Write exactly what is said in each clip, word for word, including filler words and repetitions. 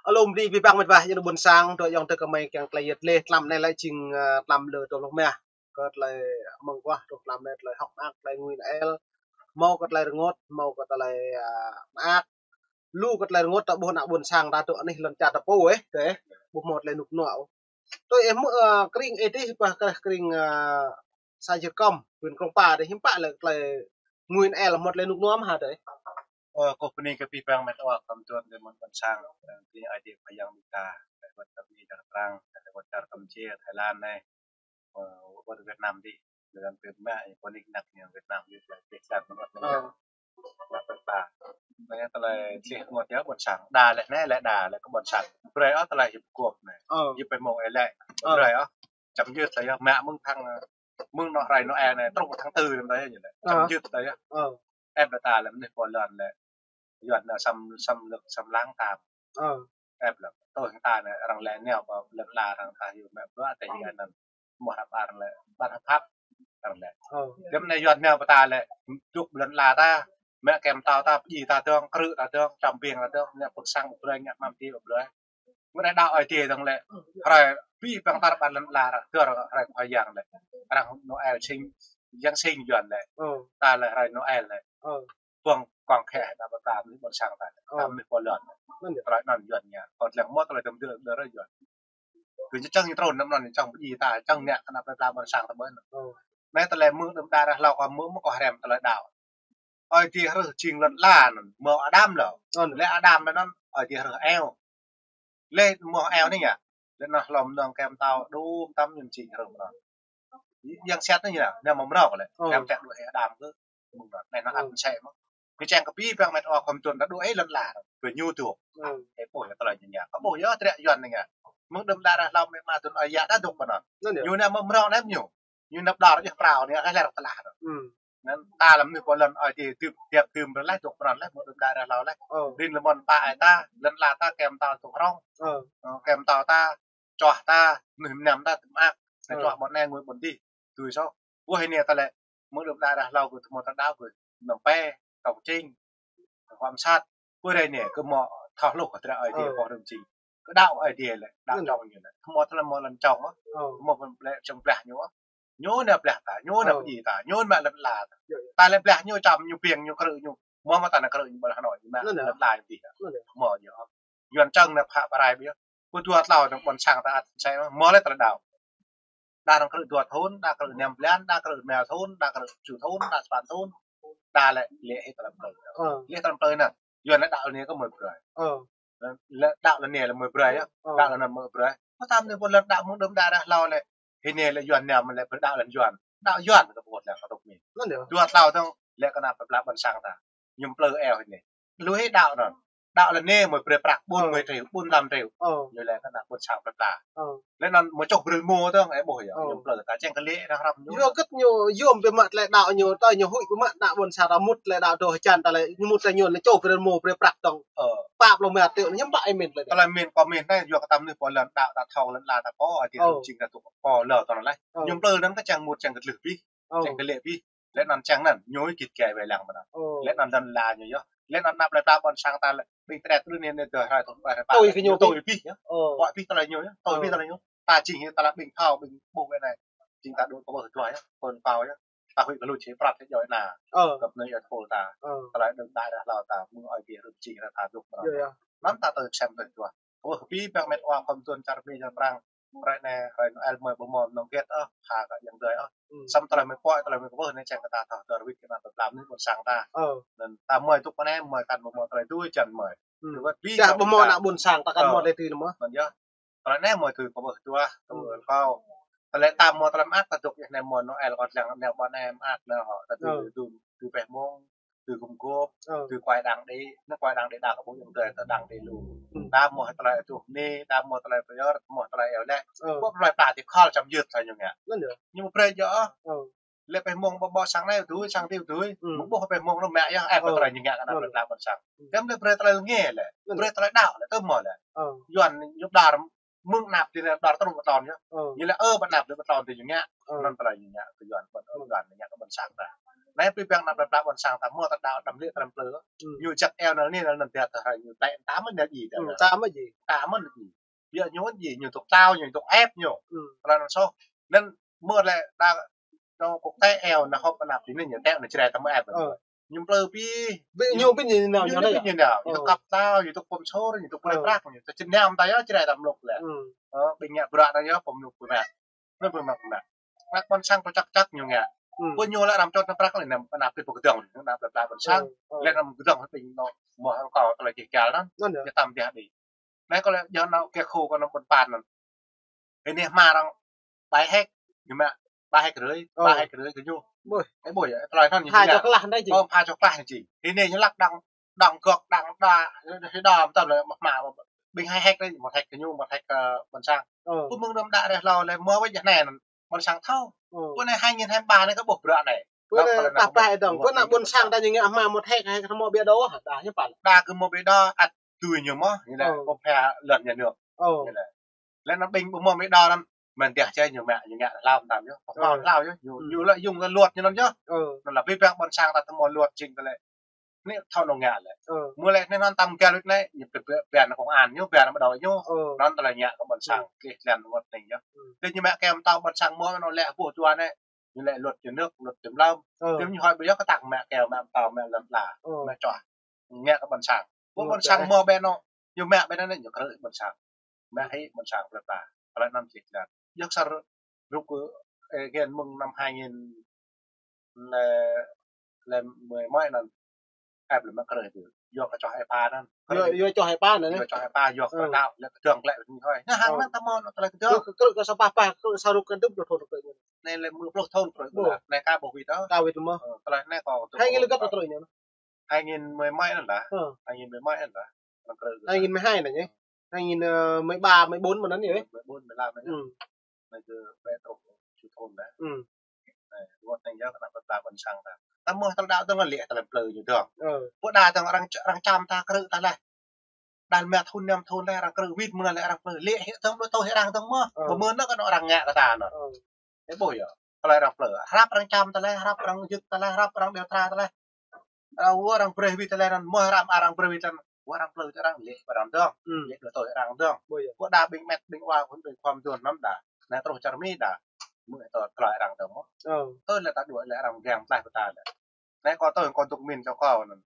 Alum di bi bang met bah yang ƀôn sang, dŏ yang tơ kơmơi kiăng tơlơi yet leh, tlam anai lĕ jing, ơ, tlam lơ dua pluh mah. Kơ tơlơi mơ̆ng wah, dŏ tlam anai tơlơi hŏk mơak, tơlơi ngui năl. Hmâo kơ tơlơi rơngot, hmâo kơ tơlơi, ơ, mơak. Lu kơ tơlơi rơngot ta ƀuh ană ƀôn sang ta dŏ anih lŏn čar ta pô, ơ, tơ, ƀuh hmâo tơlơi nuk nuă. Tui ih mơ̆, ơ, kring ih dih bah kreh kring, ơ, sa jơr kơm, huyện Krông Pa dih hiư̆m pă lĕ tơlơi ngui năl hmâo tơlơi nuk nuă mơ̆ hă dih. Ơ, kơ bơni kơ bi bang met wa khŏm tuan dih mơ̆n ƀôn sang, ơ, dih ai dih pha yang dih ta, dih wơ̆t kơ bơni dih Prang, dih wơ̆t čar Kampuchia, Thái Lan anai, ơ, wơ̆t Việt Nam dih, dih găn pơmă, ih bơni kơ ană Việt Nam dih, dih čar mơ̆n wơ̆t anai. Ơ. Anai tơlơi dih rơngot yơh ƀôn sang. Đa lĕ anai lĕ đa lĕ kơ ƀôn sang. Brơi ôh tơlơi hiăp kuŏp anai. Ơ. Hiăp pơmông ih lĕ. Ơ. Brơi ôh. Čăm yơh tơlơi yơh. Mă mơ̆ng tháng, ơ, mơ̆ng anŏ hrơi Noel anai, truh tháng tư anai yơh. Čăm yơh tơlơi yơh. Ơ. Ĕp đa ta lĕ mơnuih pô lŏn lĕ. Yuan anai xâm, xâm lược, xâm lăng ta. Ơ. Ĕp lĕ. Tui hăng ta anai, arăng lĕ neo pơ lŏn ala arăng ta hiu mă bruă tơ hiu anŭn. Mơ̆ hăp arăng lĕ, ƀăn hăp hăp arăng lĕ. Ơ. Djŏp anai Yuan neo pơ ta lĕ, dŏ lŏn ala ta, mă kem tao ta, pơdjai ta dơ̆ng, krư̆ ta dơ̆ng, čăm ƀing ta dơ̆ng, ngă pơ̆k sang ƀu brơi, ngă măm ti ƀu brơi. Mơ̆ anai đaŏ Ơi Adai dơ̆ng lĕ, hrơi bi bang tar ƀar lŏn ala, tơl hrơi Khua Yang lĕ. Arăng Noel sĭn, Giáng sinh Yuan lĕ. Ơ. Ta lĕ hrơi Noel lĕ. Ơ. Ƀơ̆ng kông kheh đa ƀă ta mơnuih ƀôn sang ta. Ơ. Ta mơnuih pô lŏn. Anŭn yơh. Tơlơi anŭn Yuan ngă. Kơ lăng mơ̆ tơlơi tơm dơ̆ dơ̆ rơi Yuan. Kơ ñu čang ñu trŭn anŭn anŭn ñu čang pơdjai ta, čang ngă kơ ană plei pla ƀôn sang ta ƀơi anŭn. Ơ. Anai tơlơi mơ̆ng đưm đă ră hlâo kơ mơ̆ mơ̆ kơ hrăm tơlơi đaŏ. Ơi Adai hrih jing lŏn ala anŭn, mơ̆ Adam lĕ. Ơ. Lĕ Adam lĕ anŭn, Ơi Adai hrih eo. Lĕ mơ̆ eo anai ngă. Lĕ anŭn hlŏm nong kem tao đŭm tam ñun jing hrih mơ̆n. Yang siat anai ngă, anai mơ̆ mrâo lĕ. Ơ. Kem tĕk đuaĭ Adam kơ mơ̆ng anŭn. Anai anŭn ăt mơsĕ mơ̆n. Kơ čang kơ bi bang met wa khŏm tuan ta dŏ ih lŏn ala. Bơ ñu dŏ. Ơ. Ih ƀuh tơlơi ñu ngă. Kơ ƀuh yơh trĕk Yuan anai ngă. Mơ̆ng đưm đă ră hlâo mơ̆ mă tun ơi yă đa dŏ pơ anŭn. Anŭn yơh. Ñu anai mơ̆ mrâo anai ñu. Ñu nao pơđar yơh prao anai kơ lĕ tơlah. Ơ. Anŭn ta lăm mơnuih pô lŏn Ơi Adai tơm tiap tơm ră leh dŏ pơ anŭn leh mơ̆ng đưm đă ră hlâo leh. Ơ. Rin lơmon pă ơi ta, lŏn ala ta kem tao dŏ hrŏng. Ơ. Ơ, kem tao ta, čuah ta, mơnuih mơnam ta tơm ak. Ta čuah ƀôn anai ngui ƀôn dih. Tui sô. Wơ̆ anai ta lĕ, mơ̆ng đưm đă ră hlâo kơ tơmơ̆ ta đaŏ kơ nŏm pe, tŏng čing, kơ huam sat. Wơ̆ rai anai kơ mơ̆ thâo hluh kơ trĕk Ơi Adai pô rơm čing. Kơ đaŏ Ơi Adai lĕ, đaŏ čong ñu lĕ. Tơmơ̆ tơlơi mơ̆ lŏn čong ôh. Tơmơ̆ pơlĕ čong blah ñu ôh. Ñu anai blah ta, ñu anai pơdjai ta, ñu anai mă lŏn ala ta. Ta lĕ blah ñu čăm ñu ƀing ñu krư̆ ñu. Mơ̆ mơ̆ ta anai krư̆ ñu ƀơi Hà Nội ñu mă lŏn ala ñu dih. Mơ̆ ñu. Yuan čang anai phă pơrai ƀiă. Kơ dua tlâo anai ƀôn sang ta ăt sĕ mơ̆ lĕ tơlơi đaŏ. Đa arăng krư̆ dua thŭn, đa krư̆ năm blan, đa krư̆ rơma thŭn, đa krư̆ tơjuh thŭn, đa sapăn thŭn. Đa lĕ lĕ hĭ tơlơi plơi. Ơ. Lĕ tơlơi plơi anŭn. Yuan lĕ đaŏ lĕ anai kơ mơ̆ brơi. Ơ. Lĕ đaŏ lĕ anai lĕ mơ̆ brơi yơh. Ơ. Đaŏ lĕ anŭn mơ̆ brơi. Kơ tam anai ƀôn lŏn đaŏ mơ̆ng đưm đă ră hlâo lĕ. Hĭ anai lĕ Yuan anai mơ̆ lĕ brơi đaŏ lŏn Yuan. Đaŏ Yuan kơ ƀuh lĕ kơ tŭk anai. Anŭn yơh. Dua tlâo tơ̆ng lĕ kơ ană plei pla ƀôn sang ta. Ñu plơi eo hĭ anai. Lui hĭ đaŏ anŭn. Đaŏ lĕ anai mơ̆ brơi prăk ƀun mơ̆ triu, ƀun lăm triu. Ơ. Ñu lĕ kơ ană ƀôn sang plei pla. Ơ. Lĕ anŭn mơ̆ čoh brơi mơ̆ tơ̆ng, ơ, ƀuh yơh. Ơ. Ñu plơi ta čang kơ lĕ ră hrăm ñu. Yua kơ ñu yôm pơmă tơlơi đaŏ ñu, tơl ñu huĭ pơmă ană ƀôn sang ta mŭt tơlơi đaŏ dŏ hơjan ta lĕ, ñu mŭt tơlơi ñu lĕ čoh brơi mơ̆ brơi prăk tơ̆ng. Ơ. Pă pluh rơma triu, ñu hiư̆m pă ih min tơlơi. Tơlơi min kơ min anai, yua kơ tam anai pô lŏn đaŏ ta thâo lŏn ala ta pô, Ơi Adai rơm čing ta dŏ pô lŏn tơ̆ng leh. Ơ. Ñu plơi anŭn kơ čang mŭt čang kơ tơlưh pih. Ơ. Čang kơ lĕ pih. Lĕ anŭn čang anŭn, ñu git gai wai lăng mơnă. Ơ. Lĕ anŭn lŏn ala ñu yơh. Lĕ anŭn ană plei pla ƀôn sang ta lĕ, ƀing trĕk tơlơi anai anai dơ̆ hrơi thŭn ƀai hrơi pă. Tui kơ ñu tui pih yơh. Ơ. Ƀuh pih tơlơi ñu yơh. Tui pih tơlơi ñu. Ta jing hĭ tơlơi ƀing thâo, ƀing ƀuh wai anai. Jing ta dŏ kơ ƀuh tuah yơh, pơn pao yơh. Ta huĭ kơ lu čih prat hĭ djơ̆ anai. Ơ. Kơ anai yơh thâo ta. Ơ. Tơlơi đưm đă ră hlâo ta, mơ̆ng Ơi Adai rơm čing ta dŏ mơnă. Yơh, yơh. Anŭn ta tơl sem tơl tuah. Ơ, kơ bi bang met wa khŏm tuan čar Mi čar Prang. Hrơi anai, hrơi Noel mơi ƀu mơ̆ nong get ôh, ha kơ yang dơi ôh. Ơ. Samơ̆ tơlơi mơi pơhiăp, tơlơi mơi kơ ƀuh anai čang kơ ta thâo dơr wĭt kơ ană plei pla mơnuih ƀôn sang ta. Ơ. Anŭn ta mơi tŭk pơ anai, mơi kăn ƀu mơ̆ tơlơi tui čan mơi. Ơ. Tui wơ̆t bi. Čang ƀu mơ̆ ană ƀôn sang ta kăn mơ̆ tơlơi tui anŭn mơ̆. Anŭn yơh. Tơlơi anai mơi tui kơ ƀuh tuah, tui kâo. Tơlơi ta mơ̆ tơlơi mơak ta dŏ yơh anai mơ̆ Noel kơ lăng anai ƀôn anai mơak anai hŏ, ta tui tui peh mông. Tui gum gôp, tui kuai đang đĭ, anai kuai đang đĭ đa kơ ƀuh yang dơi ta đang đĭ lu. Ơ. Đa mơ̆ tơlơi tŭ ni, đa mơ̆ tơlơi pơyơr, mơ̆ tơlơi eo lĕ. Ơ. Ƀuh tơlơi pla ti khol čăm yơt tơlơi ñu ngă. Anŭn yơh. Ñu mă brơi yơh. Ơ. Lĕ peh mông ƀơ̆ ƀơ̆ sang anai tui, sang ti tui. Ơ. Mơ̆ ƀuh peh mông anŭn mă yơh, ĕp tơlơi ñu ngă kơ ană plei pla ƀôn sang. Ơ. Tơm lĕ brơi tơlơi lĕ ngă lĕ. Anŭn yơh. Brơi tơlơi đaŏ lĕ tơm mơ̆ lĕ. Ơ. Yuan ñu đar mơ̆ng anăp ti anai đar tơrŭ pơtlon yơh. Ơ. Ñu lĕ ơ pơ anăp lĕ pơtlon ti ñu ngă. Ơ. Anŭn tơlơi ñu ngă kơ Yuan ƀôn, Yuan ñu ngă kơ ƀôn sang ta. Anai pơhiăp ană plơi pla ƀôn sang ta mơ̆ ta đaŏ đăm lĕ tơlơi plư. Ñu jak eo anŭn anai anŭn ta thâo ñu tĕ tam mơ̆n anai ji. Tam mơ̆n ji. Tam mơ̆n ji. Biă ñu ji ñu tŭk tao ñu tŭk ĕp ñu. Tơlơi anŭn soh. Anŭn mơ̆ lĕ đa đô kŭk tĕ eo anŭn hŏp anăp ti anŭn ñu tĕ anŭn Jrai ta mơ̆ ĕp. Ñu plư pĭ. Ñu pĭ ñu nao ñu pĭ ñu nao. Ñu tŭk kăp tao, ñu tŭk pơm sôr, ñu tŭk prăk prăk ñu. Tơ čin nam ta yơh Jrai ta mluk lĕ. Ƀing ngă bruă ta yơh pơm mluk bruă. Anŭn pơm mluk bruă. Ană ƀôn sang ta čăk čăk ñu ngă. Pô ñu lĕ răm čot anăp prăk lĕ anăp ti pô kơdơ̆ng, anăp plơi pla ƀôn sang. Lĕ anăp kơdơ̆ng pĭ ñu mơ̆ hăng kâo tơlơi kih kal anŭn. Ñu tam biă đi. Anai kâo lĕ yơh anŭn kơ khô kâo anŭn ƀôn pan anŭn. Anai hmâo arăng ƀai héc, ñu mă ƀai héc rưỡi, ƀai héc rưỡi kơ ñu. Ơi ƀuh yơh, tơlơi anŭn ñu ngă. Pha čŏk lah anai ji. Ơ, pha čŏk lah anai ji. Anai ñu lăk đang, đang gŏk, đang đa, đa mơtam lĕ hmâo ƀing hai héc anai, một héc kơ ñu, một héc kơ ƀôn sang. Pô mơ̆ng anŭn đa rĕh hlâo lĕ mơ̆ wĕ jăh anai anŭn, ƀôn sang thâo. Pô anai hai nghìn hai mươi ba anai kơ ƀuh bruă anai. Pô anai tah pah dơ̆ng, pô ană ƀôn sang ta ñu ngă hmâo một héc, héc hmâo ƀiă đô, đa ñu pă. Đa kơ hmâo ƀiă đô, ăt tui ñu mơ̆, ñu lĕ ƀu pha lŏn nhà nước. Ñu lĕ. Lĕ anŭn ƀing ƀu hmâo ƀiă đô anŭn, mơ̆n dih čai ñu mă, ñu ngă hlâo tam yơh. Ƀu hmâo hlâo yơh, ñu, ñu lĕ yŭng lĕ luật ñu anŭn yơh. Anŭn lĕ pơhiăp ană ƀôn sang ta tơ hmâo luật jing tơlơi. Anai thâo anŭn ngă lĕ. Mơ̆ lĕ anai anŭn tam găl wĭt anai, ñu pơhiăp, pơhiăp ană công an ñu, pơhiăp ană ƀu đaŏ ñu. Anŭn tơlơi ngă kơ ƀôn sang, kih lĕ luật anai yơh. Tơ ñu mă kơ mơtâo ƀôn sang mơ̆ anŭn lĕ ƀuh dua anai. Ñu lĕ luật nhà nước, luật kiểm lâm. Tơ ñu hơi ƀu yơh kơ tăk mă kơ mă mơtâo mă lŏn la. Mă čoh. Ngă kơ ƀôn sang. Pô ƀôn sang mơ̆ ƀĕ anŭn. Ñu mă ƀĕ anŭn ñu krư̆ ƀôn sang. Mă hĭ ƀôn sang plơi pla. Tơlơi anŭn jing lĕ. Yua kơ sa rŭk kơ, ơ, gên mơ̆ng năm hai nghìn lĕ, lĕ mười mấy anŭn. Ĕp lĕ mă krư̆ tui. Yua kơ čoh ĕp pha anŭn. Yua, yua čoh ĕp pha anŭn. Yua čoh ĕp pha, yua kơ đaŏ, lĕ kơdơ̆ng lĕ ñu hơi. Anai hăng anŭn ta mơ̆ anŭn tơlơi kơdơ̆ng. Krư̆, krư̆ kơ sa pah pah, krư̆ sa rŭk kơ dŭp lu thun krư̆. Anai lĕ mười pluh thun krư̆. Anai ka ƀuh wĭt ơ. Ka wĭt mơ̆. Tơlơi anai kâo hai nghìn lĕ găp tơlơi ñu. Hai nghìn mười mấy anŭn lah. Hai nghìn mười mấy anŭn lah. Anŭn krư̆. Hai nghìn mười hai anŭn yơh. Hai nghìn, ơ, mười ba, mười bốn mơ̆n anŭn yơh. Mười bốn, mười lăm anŭn. Anai kơ ƀĕ truh čô thun lah. Anai, wơ̆t anai yơh kơ ană plơi pla ƀôn sang ta. Ta mơ̆ tơlơi đaŏ dơ̆ng lĕ tơlơi plư ñu dơ̆ng. Pô đa dơ̆ng arăng, arăng čăm ta krư̆ ta laih. Đa mă thun năm thun laih arăng krư̆ wĭt mơ̆n lĕ arăng plư. Lĕ hĭ dơ̆ng đôč tơ hĭ arăng dơ̆ng mơ̆. Pô mơ̆n anŭn kơ anŭn arăng ngă kơ ta anŭn. Ơ ƀuh yơh. Tơlơi arăng plư. Hrăp arăng čăm ta laih, hrăp arăng jưk ta laih, hrăp arăng điều tra ta laih. Ơ, wơ̆t arăng brơi wĭt ta laih anŭn, mơ̆ hrăp arăng brơi wĭt ta laih anŭn. Wơ̆t arăng plư ta arăng lĕ ƀơi arăng dơ̆ng. Lĕ đôč tơ arăng dơ̆ng. Ƀuh yơh. Wơ̆t đa ƀing met ƀing wa khul ƀing khua mơduôn anŭn đa. Anai truh čar Mi đa. Mơ̆ tơ tơlơi arăng dơ̆ng mơ̆. Tơ lĕ ta đuaĭ lĕ arăng giăng tlaih pơ ta lĕ. Anai kâo tơ kâo dŏ min čô kâo anŭn.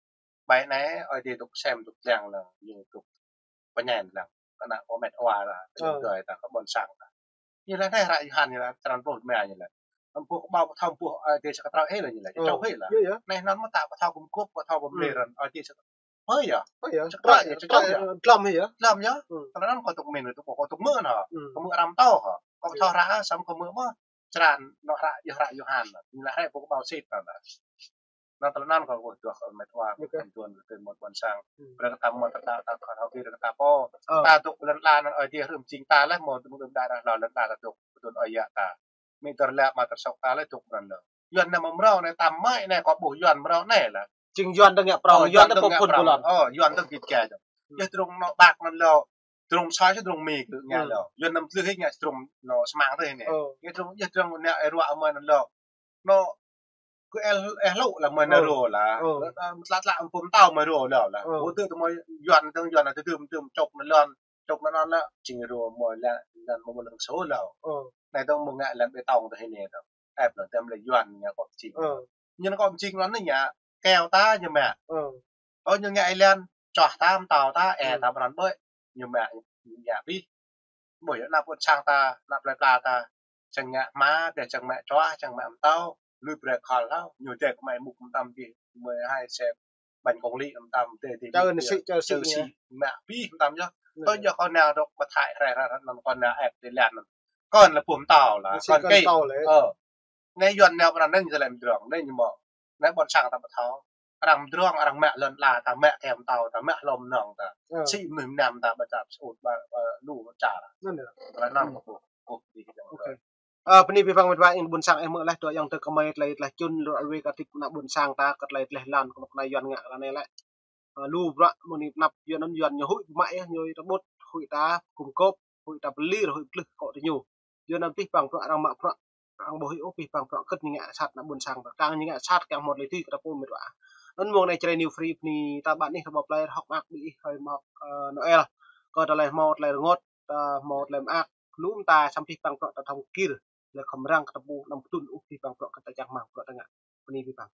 Ƀai anai, ơi adai dŏ sem dŏ lăng lăng, ñu dŏ pơñen lăng. Kơ ană kâo met wa lah, kơ dơi ta, kơ ƀôn sang ta. Ñu laĭ anai hră Yôhan ñu laĭ, črăn pluh rơma ñu laĭ. Ampuh kơ ƀâo kơ thâo ampuh, ơi adai sa kơtrâo ih laĭ ñu laĭ, čô ih laĭ. Anai anŭn mơ̆ ta kơ thâo gum gŭp, kơ thâo pơmlei răn, ơi adai sa kơtrâo. Ơi yơh. Ơi yơh. Sa kơtrâo yơh, sa kơtrâo yơh. Dlăm yơh. Dlăm yơh. Tơlơi anŭn kâo dŏ min, dŏ kâo dŏ mơ̆n hă. Kâo mơ̆ arăng pơtô hă. Kâo pơtô hră, samơ̆ kâo mơ̆ mơ̆. Črăn, anŭn hră, yơh hră Yôhan. Ñu laĭ hră ƀuh kơ ƀâo sĭt anŭn. Anŭn tơlơi anŭn kâo ƀuh dŏ kơ met wa, kơ mơduôn, kơ mơduôn ƀôn sang. Brơi kơ ta mơ̆ ta, ta, ta, ta, ta, brơi kơ ta pô. Ta dŏ lŏn la anŭn ơi adai rĭm čing ta laih, mơ̆ dŏ mơ̆ dŏ đa đa lŏn la ta dŏ, mơduôn ơi yă ta. Mơ̆ dơr lĕ mă tơr sŏk ta laih dŏ anŭn lĕ. Yuan anai mơ̆ mrâo anai tam mơ̆ anai kâo ƀuh Yuan mrâo anai lah. Jing Yuan dơ̆ng ngă prong, Yuan dơ̆ng pơphun kơ lŏn. Ơ, Yuan dơ̆ng git gai dơ̆ng. Yơh drông anŭn ƀak anŭn lĕ. Drông soi sĭt drông Mi kơ ngă lĕ. Yuan anăm tlưh hĭ ngă drông anŭn smang tơ anai. Yơh drông, yơh drông anai ih ruă mơ̆ anŭn lĕ. Anŭn kơ ih, ih hlŭ lah mơ̆ anŭn rô lah. Tla tla pơm tao mơ̆ rô lah lah. Ƀu tŭ tơ mơ̆ Yuan dơ̆ng Yuan anŭn tơdum tơdum čŏk anŭn lŏn. Čŏk anŭn anŭn lah jing rô mơ̆ lah, anŭn mơ̆ mơ̆ lăng sô lah. Anai dơ̆ng mơ̆ ngă lăm bê tông tơ anai dơ̆ng. Ĕp lah tơm lĕ Yuan ngă kơ pơjing. Ñu anŭn kơ pơjing anŭn ñu ngă keo ta ñu mă. Ơ, ñu ngă ih lăng, čoh ta, mơtâo ta, ĕ ta ƀrăn ƀơi, ñu mă, ñu ngă pĭ. Ƀuh yơh, ană ƀôn sang ta, ană plơi pla ta, čang ngă hmua, dêh čang mă čoh, čang mă mơtâo, lui brơi khŏl hlâo, ñu dêh kơ mă mŭk mơtam dih, mười hai xe bánh công lý mơtam dêh dih, čơ ñu sĭ, čơ sĭ mă pĭ mơtam yơh. Tơ yơh kâo nao dŏ ƀơi Thái rai rai anŭn kâo nao ĕp ti lăng anŭn. Kâo lĕ ƀuh mơtâo lah, kâo kơ. Ơ. Anai Yuan nao pơ anŭn anai ñu lĕ mơdrŏng, anai ñu mơ̆. Anai ƀôn sang ta ƀu thâo. Arăng mơdrŏng, arăng mă lŏn la ta, mă kơ mơtâo ta, mă hlô mơnơ̆ng ta. Sĭ mơnuih mơnam ta ƀu čăp sơut ƀu, ƀu lu čar. Tơlơi anŭn kâo ƀuh, kâo ƀuh. Ơ, bơni abih bang met wa ƀôn sang ih mơ̆ laih, dŏ ayŏng adơi gơmơi tơlơi tlaih čun, lu ră ruai kơ tĭp ană ƀôn sang ta, kơ tơlơi tlaih lŏn, kơ anai Yuan ngă kơ anai lĕ. Ơ, lu bruă mơ̆ anai pơnăp Yuan anŭn Yuan ñu huĭ pơmă yơh, ñu rơbut huĭ ta, gum gŏp, huĭ ta pơlir, huĭ plưh kŏ tơ ñu. Yuan anŭn abih bang bruă arăng mă bruă arăng ƀu hĭ ôh abih bang bruă kơ̆t ñu ngă sat ană ƀôn sang ta. Kiăng ñu ngă sat kiăng hmâo tơlơi dưi kơ ta pô met wa. Anŭn mơ̆ng anai Jrai New Free bơni ta ƀă anih ta ƀu plơi hơ̆k mơak ƀing ih hơi mơak, ơ, Noel. Kơ tơlơi hmâo tơlơi rơngot, ta hmâo tơlơi mơak. Lŏm ta samơ̆ abih bang bruă ta thâo gir. Tơlơi khŏm răng kơ ta pô anăm pơtŭn ôh abih bang bruă kơ ta čang rơmang bruă ta ngă. Bơni abih bang.